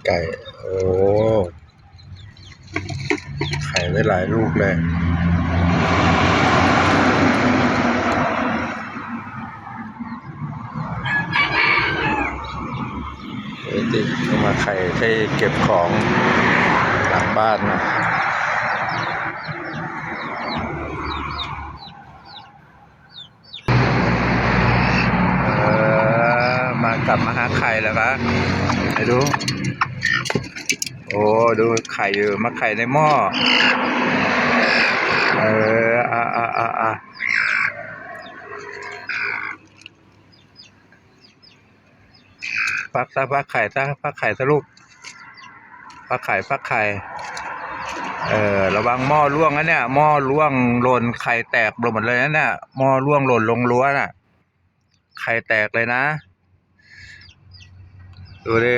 ໄກ່ ໂອ້ ໄຂ່ໄດ້ຫຼາຍລູກເລີຍ. ເອີ ຕິ ເອົາມາໄຂ່ ໄຂ່ເກັບຂອງຫຼັງບ້ານນະ. ເອີ ມາ ກັບມາຫາໄຂ່ແລ້ວກະ ໃຫ້ດູ ໂອ້ ດູໄຂ່ຢູ່ ມາໄຂ່ໃນໝໍ້. ເອີ ອາ ອາ ອາ ອາ ຟັກຊະ ຟັກໄຂ່ຊະ ຟັກໄຂ່ຊະລູກ ຟັກໄຂ່ ຟັກໄຂ່. ເອີ ລະວັງໝໍ້ລ່ວງນະເນຍ ໝໍ້ລ່ວງຫຼົ່ນ ໄຂ່ແຕກເບິດໝົດເລີຍນະເນຍ ໝໍ້ລ່ວງຫຼົ່ນລົງລົວນະ ໄຂ່ແຕກເລີຍນະ. ດູດິ